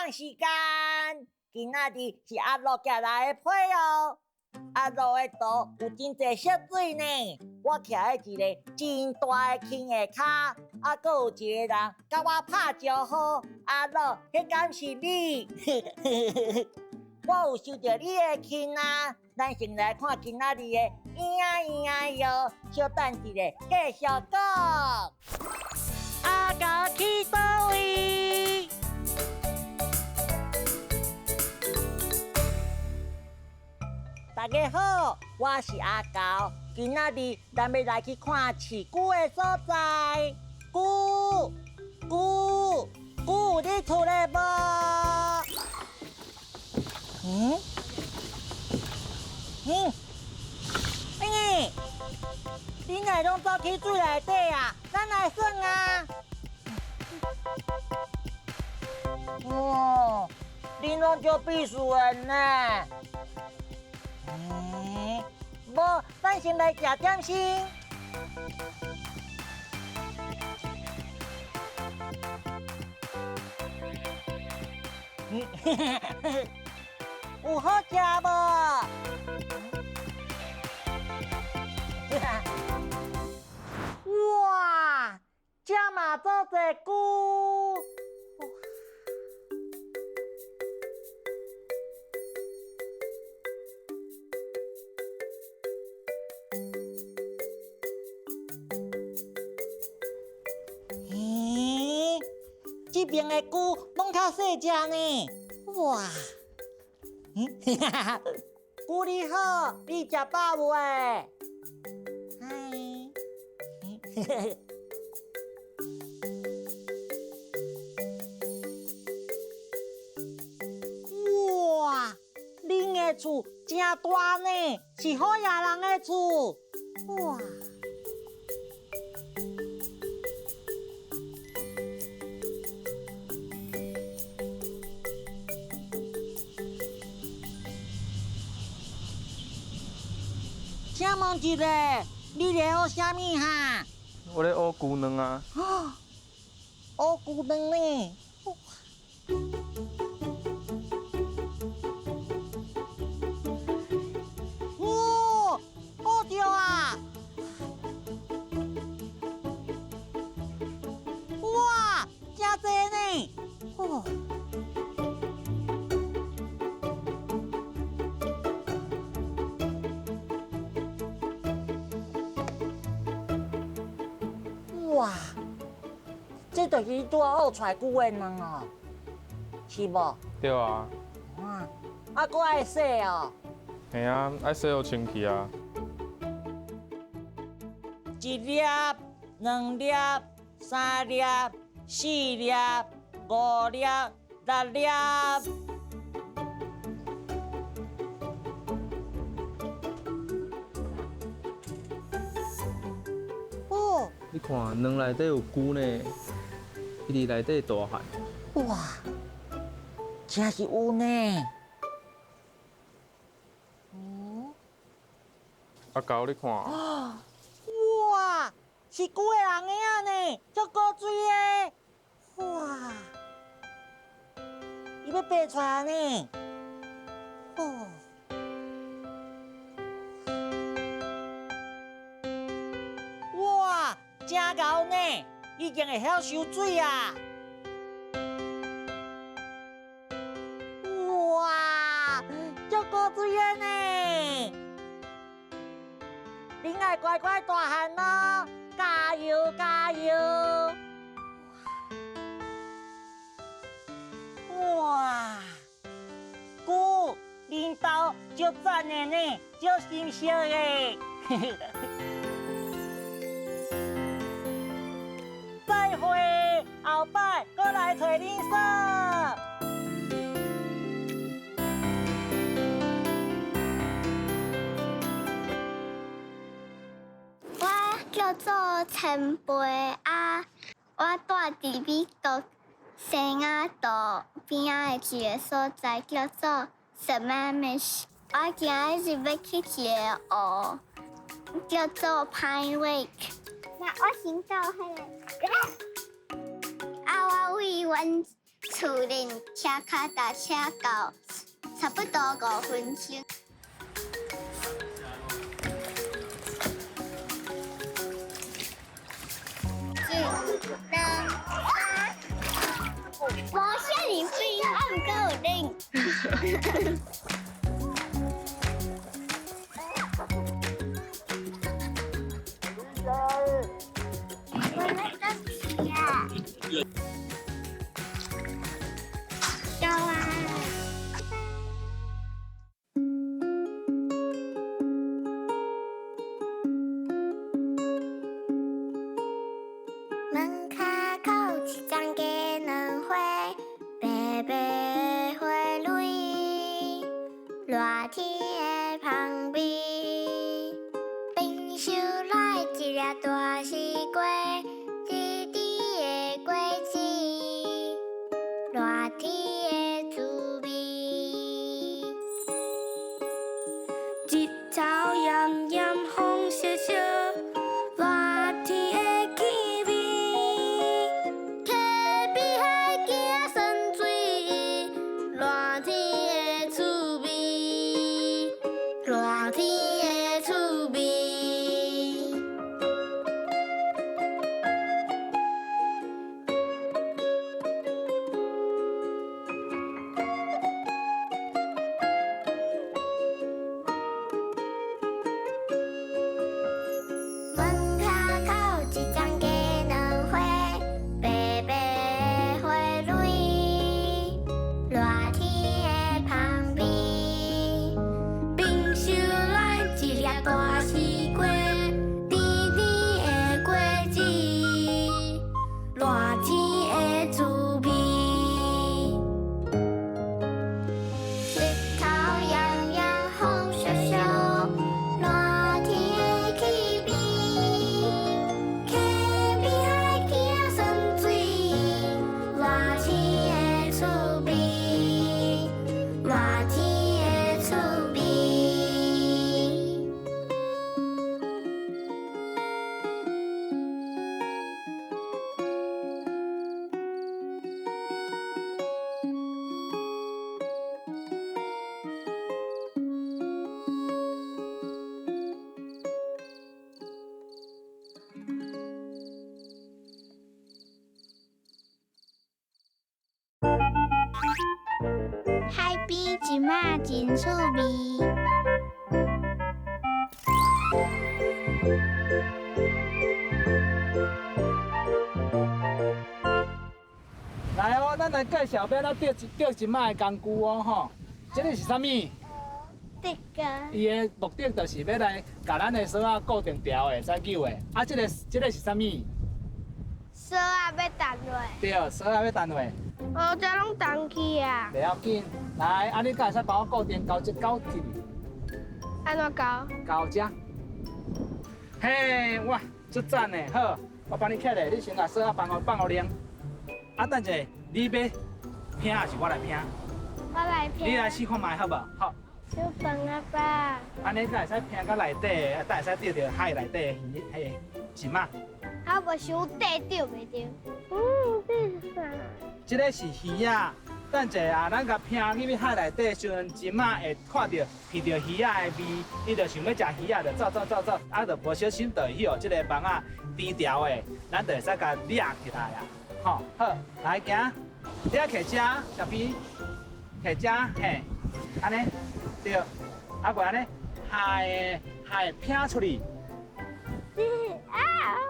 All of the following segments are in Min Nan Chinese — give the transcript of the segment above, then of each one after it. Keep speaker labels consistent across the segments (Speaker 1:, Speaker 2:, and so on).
Speaker 1: 講時間。今仔日是阿樂寄來的批哦。阿樂的圖有真濟色水呢。我徛佇一個真大的坑下跤，啊，閣有一個人佮我拍招呼。阿樂，彼敢是你？我有收著你的坑啊。咱先來看今仔日的咿呀咿呀喲，小等一下，繼續講。阿猴去佗位？大家好，我是阿猴。今仔日咱欲來去看飼龜的所在。龜龜龜，你厝內無？嗯？嗯？欸，恁哪會攏走去水內底啊？咱來耍啊！哦，恁攏足鄙視的呢。欸，無，咱先來食點心。有好食無？哇，這嘛足濟龜！咦，這邊的龜攏較細隻呢。哇！龜你好，你食飽未？嗨。哇！恁的厝真大呢，是好野人的厝。哇！請問一下，你咧學啥物哈？
Speaker 2: 我咧學龜卵啊。
Speaker 1: 學龜卵呢？哇，學著啊！哇，真濟呢！哦。哇，這就是你拄仔學出來龜的卵哦，是無？
Speaker 2: 對啊。
Speaker 1: 啊，啊，閣愛洗哦。
Speaker 2: 嘿啊，愛洗予清氣啊。
Speaker 1: 一粒、兩粒、三粒、四粒、五粒、六粒。哦，
Speaker 2: 你看，卵內底有龜呢，伊佇內底大漢。
Speaker 1: 哇，真是有呢。嗯。
Speaker 2: 阿猴，你看。
Speaker 1: 哇，是龜的翁仔呢，足古錐的。哇，伊欲爬出來呢。哦。哇，真𠢕呢，已經會曉泅水啊！哇，足古錐的呢！恁愛乖乖大漢咯，加油加油！哇，龜，恁兜足讚的呢，足心惜的。再會，後擺閣來揣恁耍。
Speaker 3: 我叫做陳培啊，我住佇美國西雅圖邊仔的一個所在，叫做 Sammamish。我今仔日欲去一個湖，叫做 Pine Lake。那我先到彼個，啊，我為阮厝裡騎跤踏車到差不多5分鐘。一、兩、三，無遐爾冰，啊毋過有冷。我欲轉去啊！到啊！門跤口一丛雞卵花，白白的花蕊，熱天的芳味。冰箱內一粒大西瓜，甜甜的果子，熱天的滋味。
Speaker 4: 日頭炎炎，風蕭蕭，熱天的氣味。溪邊海墘仔酸水，熱天的趣味，熱天的趣味。
Speaker 3: 門跤口一叢雞卵花，白白的花蕊，熱天的芳味。
Speaker 4: 冰箱內一粒大西瓜，甜甜的果子，熱天的滋味。
Speaker 3: 日頭炎炎，風蕭蕭，熱天的氣味。溪邊海墘仔酸水，熱天的趣味，熱天的趣味。海邊這馬真趣味。
Speaker 5: 來哦，咱來介紹欲按怎釣釣這馬的工具哦，吼。這个是啥物？
Speaker 3: 這个。
Speaker 5: 伊的目的就是欲來共咱的索仔固定牢的，會使扭的。啊，這个是啥物？
Speaker 3: 索仔欲掷落。
Speaker 5: 對，索仔欲掷落。
Speaker 3: 哦，這攏動去啊！
Speaker 5: 袂要緊，來，啊，你敢會使幫我固定勾這勾起？
Speaker 3: 按怎勾？
Speaker 5: 勾這。嘿，哇，足讚的，好，我幫你捡咧，你先共索仔放予放予拎。啊，等一下，你欲拼抑是我來拼？
Speaker 3: 我來拼。
Speaker 5: 你來試看覓好無？好。
Speaker 3: 小飯阿爸。
Speaker 5: 按呢才會使拼到內底，啊，才會使釣著海內底的魚，彼個蟳仔。
Speaker 3: 啊，無傷短釣袂著。嗯，這是啥？
Speaker 5: 這个是魚仔，等一下啊，咱共拼入去海內底的時陣，蟳仔會看著聞著魚仔的味，伊就想欲食魚仔，就走走走走，啊，就無小心就會去予這个網仔纏牢的，咱就會使共掠起來啊。吼，好，來行，你愛徛遮，小 P，徛遮，嘿，按呢，對，啊，過按呢，海海拼出去。
Speaker 3: 啊，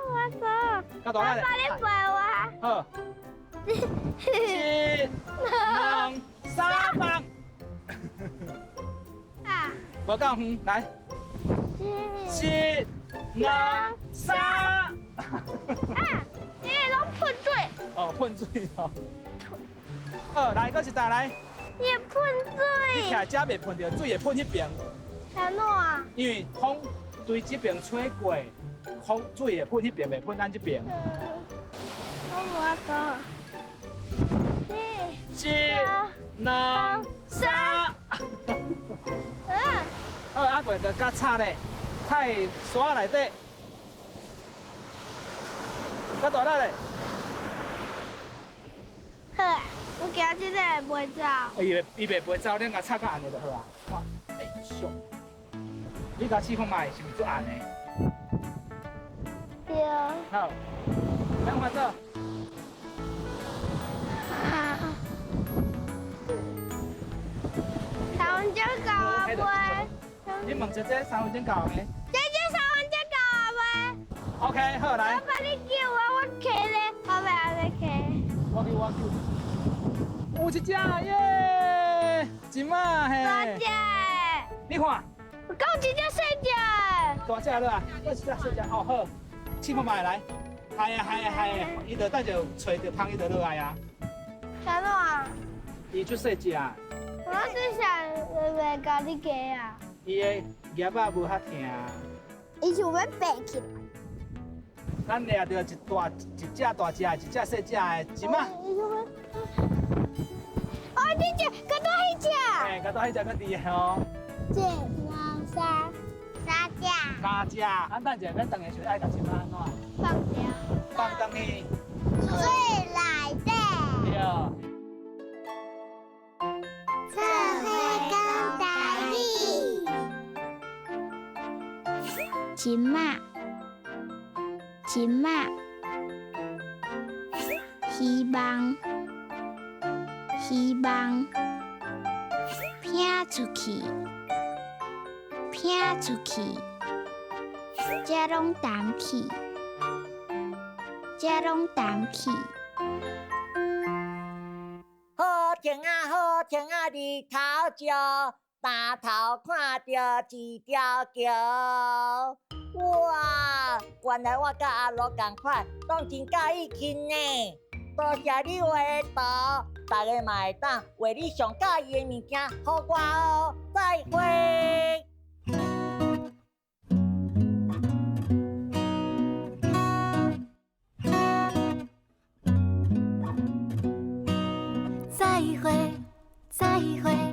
Speaker 3: 我錯。
Speaker 5: 較大力。
Speaker 3: 爸，你陪我。
Speaker 5: 好。一、兩、三，放。
Speaker 3: 啊。
Speaker 5: 無夠遠，來。一、兩、三。
Speaker 3: 啊！這个攏噴水。
Speaker 5: 哦，噴水哦。好，來，閣一道來。
Speaker 3: 你噴水。
Speaker 5: 你徛遮袂噴著，水會噴彼爿。
Speaker 3: 按怎？
Speaker 5: 因為風對這邊吹過，風水會噴彼爿，袂噴咱這爿。
Speaker 3: 我無法度。
Speaker 5: 一、兩、三。
Speaker 3: 啊！
Speaker 5: 好，阿貴就較插咧，插佇沙內底，較大力咧。
Speaker 3: 好啊，有
Speaker 4: 我驚這个會飛走。
Speaker 5: 伊袂飛走，恁共插較絚的就好啊。看，哎，俗。你共試看覓，是毋是足絚的？
Speaker 4: 對。
Speaker 5: 好，咱換做。
Speaker 4: 啊。3分鐘夠啊未？
Speaker 5: 你問姐姐3分鐘夠未？
Speaker 4: 姐姐3分鐘夠啊未
Speaker 5: ？OK，好來。
Speaker 4: 我幫你叫啊，我騎咧，我袂按呢騎。
Speaker 5: 我叫我叫。有一隻耶，一馬嘿。
Speaker 4: 大隻。
Speaker 5: 你看。
Speaker 4: 講一隻細隻。
Speaker 5: 大隻了啊，閣一隻細隻哦好，試看覓來。係啊係啊係啊，伊就等就揣著蜂，伊就落來啊。
Speaker 4: 啥物啊？
Speaker 5: 伊足細隻。
Speaker 4: 我是想袂共你加啊。
Speaker 5: 伊的額仔無較疼。
Speaker 3: 伊想欲爬起來。
Speaker 5: 咱掠著一大一隻大隻，一隻細隻的，一馬。
Speaker 4: 哦，這隻，閣帶彼隻。
Speaker 5: 嘿，閣帶彼隻閣佇的哦。
Speaker 3: 一、兩、三，三隻。
Speaker 5: 三隻，咱等者欲轉的時陣愛共一馬按怎？
Speaker 4: 放掉。
Speaker 5: 放轉去。
Speaker 3: 水內底。
Speaker 5: 對。
Speaker 3: 做伙講台語。一馬，一馬，希望，希望，拚出去，拚出去，這攏擔起，這攏擔起。
Speaker 1: 好晴啊，好晴啊，日頭照，擔頭看著一條橋。哇！原來我佮阿樂仝款，攏真佮意輕呢。多謝你畫的圖，大家嘛會當畫你上佮意的物件，予我哦。再會。
Speaker 6: 再會，再會。